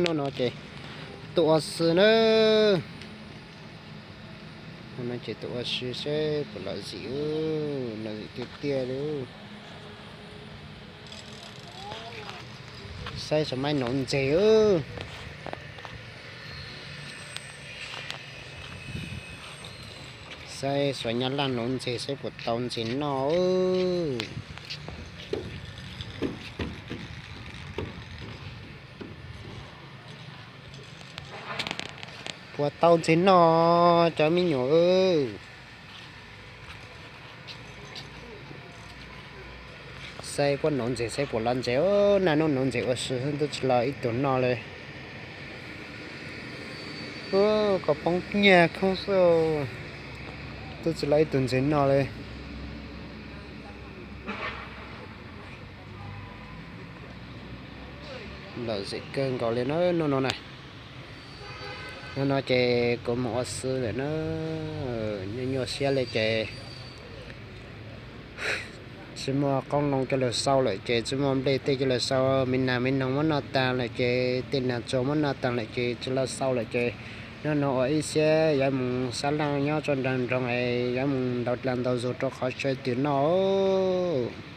Hnub no ces tuaj ua si na. Hnub no ces tuaj ua si seb puas lom zem, lom zem tiag tiag li. Saib saum maib nuv ntses. Saib saum nyab laj nuv ntses saib puas tau ntses noj. Puas tau ntses noj cov me nyuam. Saib puab nuv ntses saib puas lom ntses. Naj nub nuv ntses ua si xwb twb tsis lom ib tug noj li. Koj poob nyiaj khoob xwb, twb tsis lom ib tug ntses noj li. Lom zem kawg nkaus li na hnub no na. Hnub no ces kuv mus ua si lawm na. Nyuaj nyuaj siab li ces tsis muaj qoob loo coj los sau lawm ces tsis muaj nplej tej coj los sau, me nas me noog muab noj tag lawm ces tej nas tsuag muab noj tag lawm ces tsis los sau lawm ces hnub no ua ib siab yuav mus sab laj nyob tso nrag nroog es yuav mus ntaus dlaag ntaus zug rau qhov tsawg twm noj.